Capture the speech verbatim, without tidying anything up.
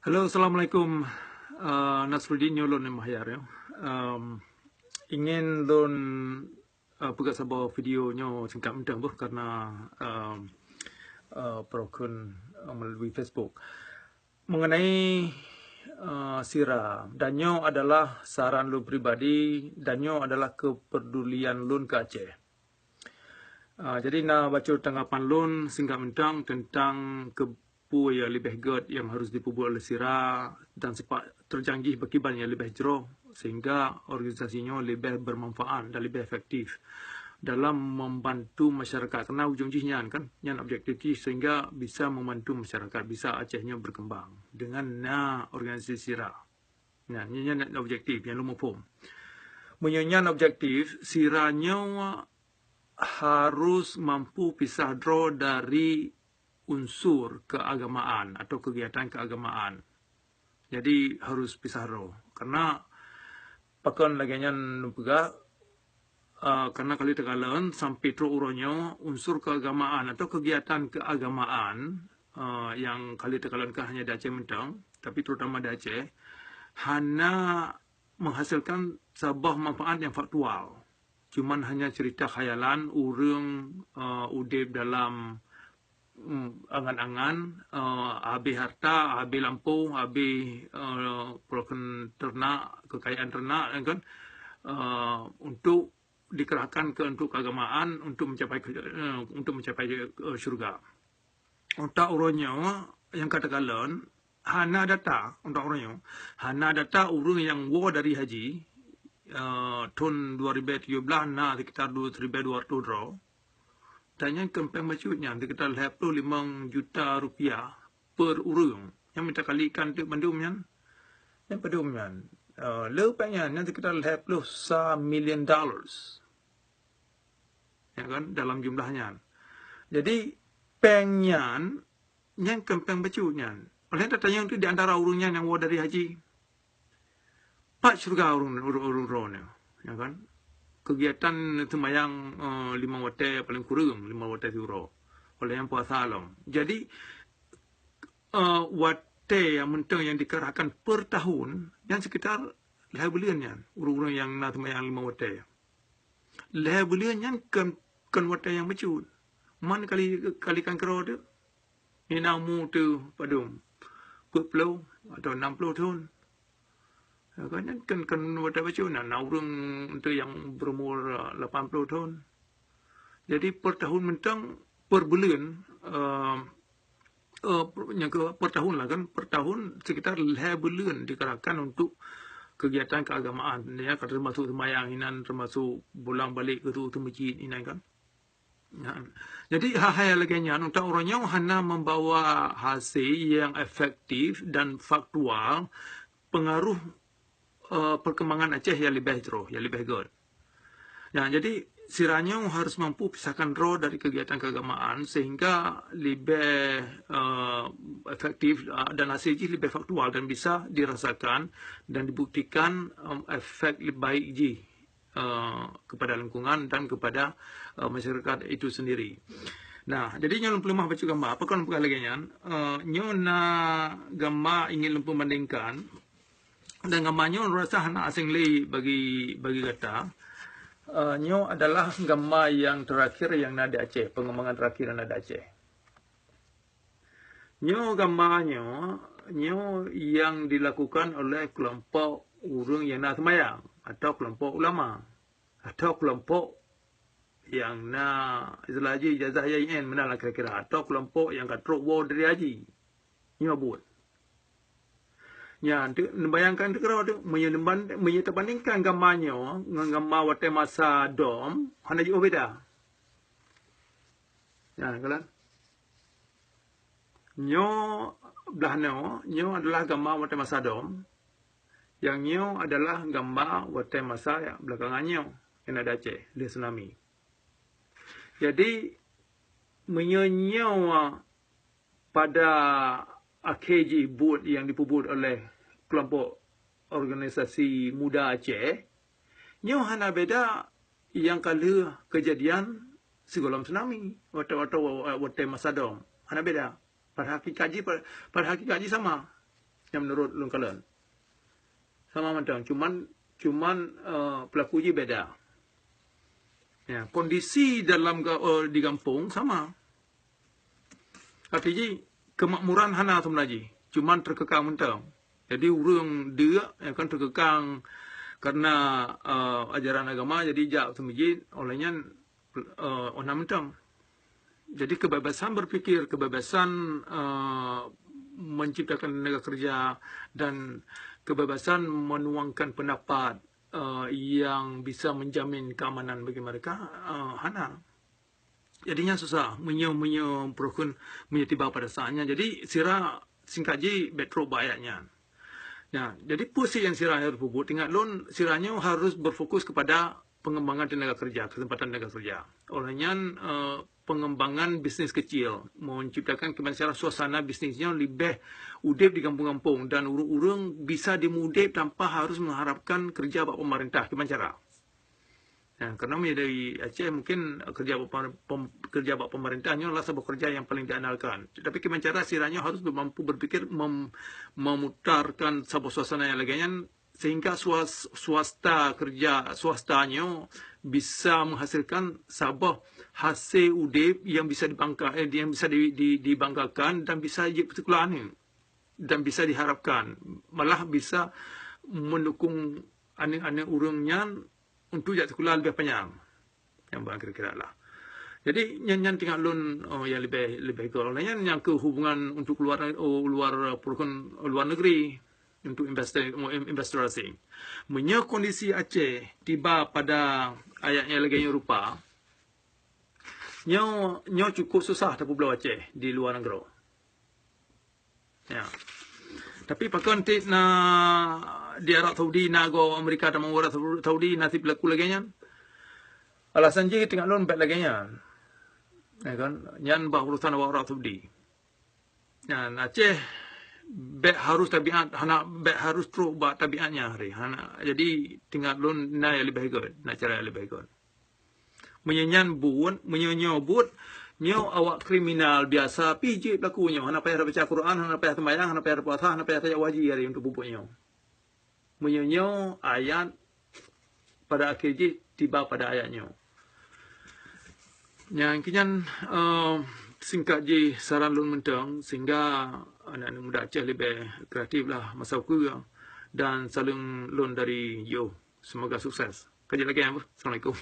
Halo, assalamualaikum. Uh, Nasruddin nyoe lôn Mahyar, ya. Um, ingin lôn uh, peugah saboh video nyoe singkat mantong boh karena um, uh, peurokon uh, melalui Facebook. Mengenai uh, sira, dan nyoe adalah saran lôn pribadi, dan nyoe adalah kepedulian lôn ke Aceh. Uh, jadi na bacut tanggapan lôn singkat mantong tentang ke peue nyang leubeh gét nyang harus jipeubuet oleh sira dan sipat terjang jih pakiban nyang leubeh jroh sehingga organisasi nyoe leubeh bermanfaat dan leubeh efektif dalam membantu masyarakat. Karena ujong jih nyan kan, nyan objektif jih sehingga bisa membantu masyarakat, bisa Aceh nyoe berkembang dengan na organisasi sira. Nah, nyan, nyan objektif nyang lôn muphom. Meunyoe nyan objektif, sira nyoe harus mampu pisah droe dari unsur keagamaan atau kegiatan keagamaan. Jadi harus pisah droe. Karena pakon lagée nyan lôn peugah, uh, karena kali teukalon sampai trok uroe nyoe unsur keagamaan atau kegiatan keagamaan uh, yang kali teukalon kan hanya di Aceh mantong, tapi terutama di Aceh, hana menghasilkan saboh manfaat yang faktual. Cuman hanya cerita khayalan ureuëng uh, udeb dalam um, angan-angan, uh, habis harta, habis lampu, habis uh, peurokon ternak, kekayaan ternak, ya kan, uh, untuk dikerahkan ke untuk keagamaan untuk mencapai uh, untuk mencapai uh, syurga. Utak uroe nyoe nyang ka teukalon hana data, utak uroe nyoe hana data ureuëng nyang woe dari haji uh, thon dua ribu tujuh belas na sekitar dua ribu dua ratus droe. Dan nyan keumpeng bacut nyan sekitar lhée ploh limong juta rupiah per ureuëng. Nyang mita kalikan teuk bandum nyan, nyan padum nyan. Uh, le péng nyan, nyan sekitar lhée ploh sa million dollars. Ya kan, dalam jumlah nyan. Jadi péng nyan, nyan keumpeng bacut nyan. Oleh tatanyong tu di antara ureuëng nyan nyang woe dari haji. Pat syurga ureuëng ureuëng droe nyoe, ya kan? Kegiatan seumayang uh, lima watée paling kureueng lima watée siuroe. Oleh nyang puasa lom. Jadi uh, watée yang mentong yang dikerahkan per tahun yang sekitar lhée buleuen nyan ureuëng-ureuëng yang na seumayang lima watée. Lhée buleuen nyan kan kan watée yang bacut. Man kali kali kan keudroe tu. Nina umu tu padum peuet ploh atau enam puluh thon. Kan kan kan watée bacut na na ureuëng tu yang berumur lapan puluh thon. Jadi per tahun mentang per bulan uh, uh, yang ke per tahun lah kan per tahun sekitar lhée bulan dikerahkan untuk kegiatan keagamaan ya termasuk sembahyang inan termasuk pulang balik ke tu masjid inan kan. Jadi hal-hal lagée nyan untuk orang nyang hana membawa hasil yang efektif dan faktual pengaruh uh, perkembangan Aceh yang lebih jroh, yang lebih good. Ya, jadi siranyoe harus mampu pisahkan droe dari kegiatan keagamaan sehingga lebih uh, efektif uh, dan hasil jih lebih faktual dan bisa dirasakan dan dibuktikan um, efek baik jih uh, kepada lingkungan dan kepada uh, masyarakat itu sendiri. Nah, jadi nyoe lôn peuleumah bacut gambar. Apa kon peugah lagée nyan? Uh, nyoe na gambar ingin lôn peubandingkan dan gambar nyoe rasa hana asing lé bagi bagi gata. Uh, nyoe adalah gambar yang terakhir yang na di Aceh, pengembangan terakhir yang na di Aceh. Nyoe gambar nyoe, nyoe yang dilakukan oleh kelompok ureuëng yang na seumayang atau kelompok ulama atau kelompok yang na istilah jih ijazah I A I N meunan lah kira-kira atau kelompok yang ka trok woe dari haji. Nyoe buet. Nyan tu neubayangkan teukeurau tu meunyoe neuban- meunyoe teubandingkan gambar nyoe ngon gambar watée masa dom hana jiôh beda. Nyan kalon. Nyoe blah nyoe, nyoe adalah gambar watée masa dom. Yang nyoe adalah gambar watée masa belakangan nyoe yang ada Aceh lé tsunami. Jadi meunyoe nyoe pada akhé jih buet yang dipubuet oleh kelompok organisasi muda Aceh, nyoe hana beda yang ka lheueh kejadian sigohlom tsunami watée-watée watée masa dom. Hana beda. Pada hakikat jih pada hakikat jih sama. Nyang menurut lôn kalon. Sama mantong, cuman, cuman, eh, pelaku jih beda. Ya, kondisi dalam ga-, eh, di gampông sama. Arti jih, kemakmuran hana sebenar jih, cuman terkekang mantong. Jadi, ureuëng deuk, ya kan, terkekang karena, eh, ajaran agama, jadi jak teumijit, oleh nyan, eh, ona mantong. Jadi, kebebasan berpikir, kebebasan, eh, menciptakan tenaga kerja, dan kebebasan menuangkan pendapat, eh, yang bisa menjamin keamanan bagi mereka, eh, hana. Jadinya susah, meunyoe, meunyoe peurukon, meunyoe tiba pada saatnya. Jadi, sira singkat jih, backdrop bak ayat nyan. Nah, jadi peue sih yang sira harus peubuet? Ingat lôn, sira nyoe harus berfokus kepada pengembangan tenaga kerja, kesempatan tenaga kerja. Oleh nyan, eh, pengembangan bisnis kecil, menciptakan kiban cara suasana bisnis nyoe leubeh udeb di gampông-gampông dan ureuëng-ureuëng bisa dimuudeb tanpa harus mengharapkan kerja bak pemerintah. Kiban cara? Ya, karena meunyoe dari Aceh mungkin kerja bak pem-, pem-, kerja bak pemerintah nyoe lah saboh kerja yang paling diandalkan. Tetapi kiban cara sira nyoe harus mampu berpikir mem-, memutarkan saboh suasana yang lagée nyan sehingga swas-, swasta kerja, swasta nyoe bisa menghasilkan saboh hasil udeb yang bisa dibangka-, eh, yang bisa di, di, dibanggakan dan bisa jipeuseuklah aneuk dan bisa diharapkan, malah bisa mendukung aneuk-aneuk ureuëng nyan untuk jak sekolah lebih panjang. Nyang ban kira-kira lah. Jadi, nyan, nyan tingkat lôn, oh, yang lebih, lebih gol. Nyan yang ke hubungan untuk luar, oh, luar, peurukon luar negeri, untuk investor, oh, investor asing. Meunyoe kondisi Aceh tiba pada ayat yang lagée nyoe rupa, nyoe, nyoe cukup susah tapeubloe Aceh di luar negeri. Ya. Tapi pakon ti na di Arab Saudi, na go Amerika, tamong Arab Saudi, na ti pelaku lagée nyan? Alasan jih tingkat lôn bek lagée nyan. Ya kan? Nyan bak urusan awak Arab Saudi. Nyan Aceh bek harus tabiat, hana bek harus trok bak tabiatnya hari. Hana, jadi tingkat lôn na yang lebih good, na cara yang lebih good. Meunyoe nyan buet, meunyoe nyoe buet, nyoe awak kriminal biasa pih jeuet pelaku nyoe. Hana payah baca Quran, hana payah sembahyang, hana payah puasa, hana payah tajak haji hari untuk peubuet nyoe. Meunyoe nyoe ayat pada akhé jih tiba pada ayat nyoe. Nyang keu nyan, eh, singkat jih saran lôn mantong, sehingga aneuk-aneuk muda Aceh leubeh kreatif lah masa ukeue dan saleuem lôn dari yoh. Semoga sukses. Ka jeuet lagée nyan beuh. Assalamualaikum.